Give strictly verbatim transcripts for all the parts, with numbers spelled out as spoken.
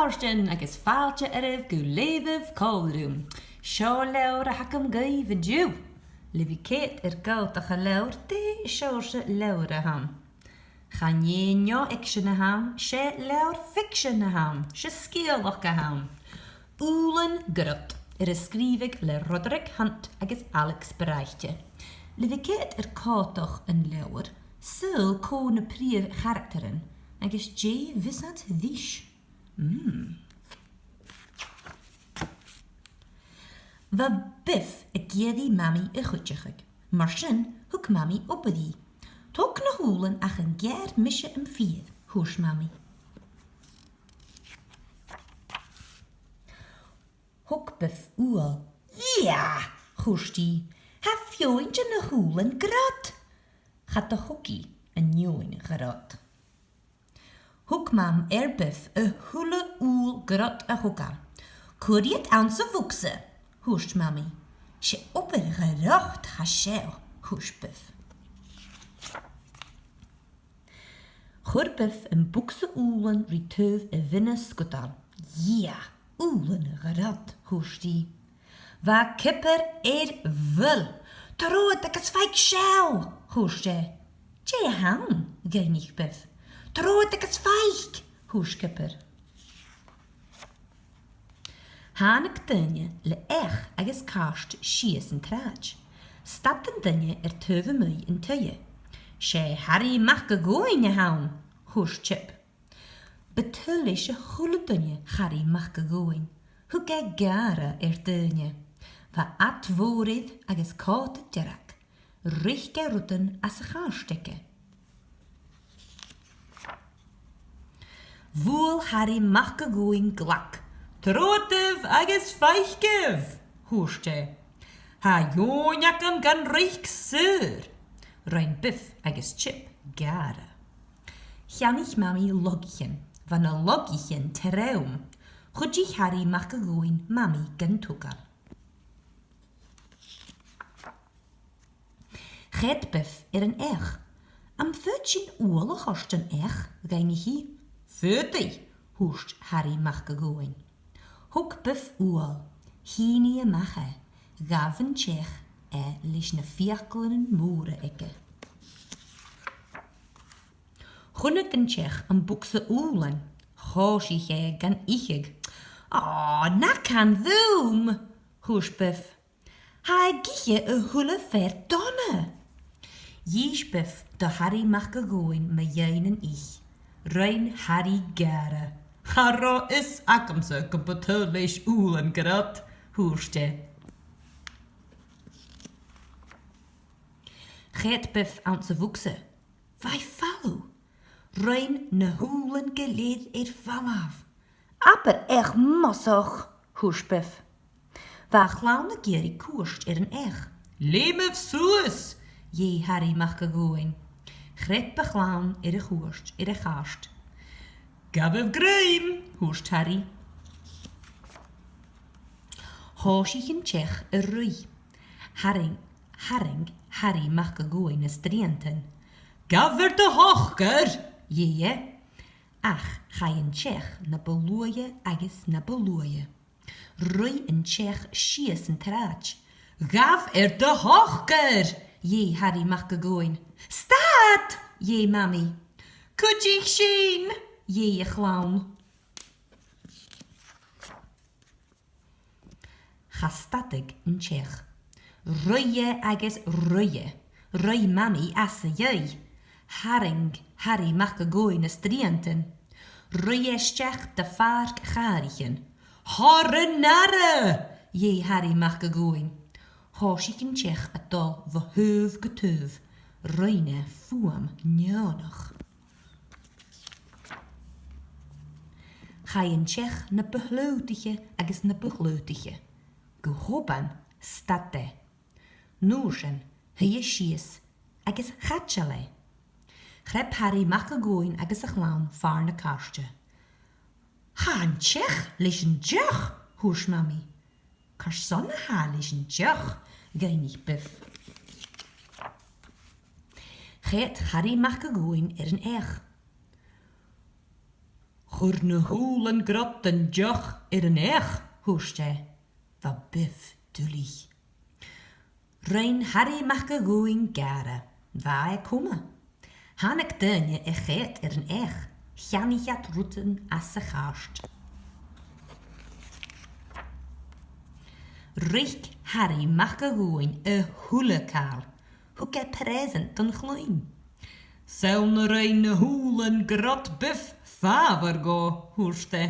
Madainn mhath agus fàilte oirbh gu Leughaibh còmhla rium. Seo leabhar a th' agam dhuibh an-diugh. Le bhith coimhead air gabhadach an leabhair, dè seòrsa leabhar a th' ann? Chan e neo-fhicsean a th' ann, 's e leabhar ficsean a th' ann, 's e sgeulachd a th' ann. Ùbhlan Grod, air a sgrìobhadh le Roderick Hunt agus Alex Brachte. Le bhith coimhead air còmhdach an leabhair, saoil cò na prìomh charactaran agus dè bhios iad ris. Mm. Bha Biff ag iarraidh Mamaidh a chuideachadh. Mar sin, thug Mamaidh obair dhi. "Tog na h-ùbhlan ach an geàrr mise am feur," thuirt Mamaidh. Thog Biff ubhal. "Yeah!" thuirt i. "Tha feadhainn de na h-ùbhlan grod." Cha do thog i an fheadhainn ghrod. Thug Mam air Biff a h-uile ubhal grod a thogail. "Cuir iad anns a' bhogsa," thuirt Mamaidh. "'S e obair ghrod a tha seo," thuirt Biff. Chuir Biff am bogsa ùbhlan ri taobh a' bhinne-sgudail. "Yeah, ùbhlan grod," thuirt i. "Bha Kipper air bhuil. "Trobhad agus faigh seall," thuirt e. "Dè th' ann?" dh'fhaighnich Biff. "Trobhad agus faigh," thuirt Kipper. Thàinig duine le each agus cairt sìos an t-sràid. Stad an duine air taobh a-muigh an taighe. "'S e Harry Mac a' Ghobhainn a th' ann," thuirt Chip. Bu toil leis a h-uile duine Harry Mac a' Ghobhainn. Thug e gàire air daoine. Bha ad mhòr air agus còta dearg. Reic e rudan às a' chairt aige. Bhuail Harry Mac a' Ghobhainn glag. "Trobhadaibh agus faicibh," thuirt e. "Tha eòin agam gan reic saor." Rinn Biff agus Chip gàire. Cheannaich Mamaidh logaichean. Bha na logaichean trom. Chuidich Harry Mac a' Ghobhainn Mamaidh gan togail. Choimhead Biff air an each. "Am faod sinn uallach ort, an each?" dh'fhaighnich i. "Faodaidh," thuirt Harry Mac a' Ghobhainn. Thog Biff ubhal. Shìn i a-mach e. Ghabh an t-each e leis na fiaclan mòra aige. Chunnaic an t-each am bogsa ùbhlan. Choisich e gan ithe. "Ò, na can dhomh," thuirt Biff. "Tha e ag ithe a h-uile fear dona." Dh'inns Biff do Harry Mac a' Ghobhainn mu dheidhinn an eich. Rinn Harry gàire. "Cha robh fhios agamsa gum bu toil leis ùbhlan grod," thuirt e. Choimhead Biff anns a' bhogsa. Bha e falamh. Rinn na h-ùbhlan gu lèir air falbh. "Abair each mosach," thuirt Biff. Bha a' chlann ag iarraidh cuairt air an each. "Leum suas," dh'èigh Harry Mac a' Ghobhainn. Chreap a' chlann air a' chuairt, air a' chairt. "Gabhaibh grèim," thuirt Harry. Thòisich an t-each a' ruith. Tharraing, tharraing Harry Mac a' Ghobhainn na sriantan. "Gabh air do shocair," dh'èigh e. Ach chaidh an t-each na bu luaithe agus na bu luaithe. Ruith an t-each sìos an t-sràid. "Gabh air do shocair," dh'èigh Harry Mac a' Ghobhainn. "Stad!" dh'èigh Mamaidh. "Cuidich sinn!" dh'èigh a' chlann. Cha stadadh an t-each. Ruith e agus ruith e. Ruith Mamaidh às a dhèidh. Tharraing Harry Mac a' Ghobhainn na sriantan. Ruith e a-steach do phàirc chàraichean. "Thoir an aire!" dh'èigh Harry Mac a' Ghobhainn. Thòisich an t-each a' dol bho thaobh gu taobh. Rinn e fuaim neònach. Chaidh an t-each na bu shlaodaiche agus na bu shlaodaiche. Gu h-obann stad e. An uair sin, shuidh e sìos agus chaidil e. Chreap Harry Mac a' Ghobhainn agus a' chlann far na cairte. "Tha an t-each leis an t-each," thuirt Mamaidh. "Carson a tha e leis an t-each?" dh'fhaighnich Biff. Choimhead Harry Mac a' Ghobhainn air an each. "Chuir na h-ùbhlan grod an deoch air an each," thuirt e. Bha Biff duilich. Rinn Harry Mac a' Ghobhainn gàire. Bha e coma. Thàinig daoine a choimhead air an each. Cheannaich iad rudan às a' chairt. Reic Harry Mac a' Ghobhainn a h-uile càil. Thug e preusant don chloinn. "Saoil an rinn na h-ùbhlan grod Biff fàbhar dhomh?" thuirt e.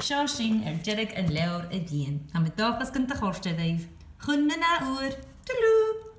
Seo sinn air deireadh an leabhair a-rithist. Tha mi an dòchas gun do chòrd e ribh. Chun an ath uair. Toodaloo!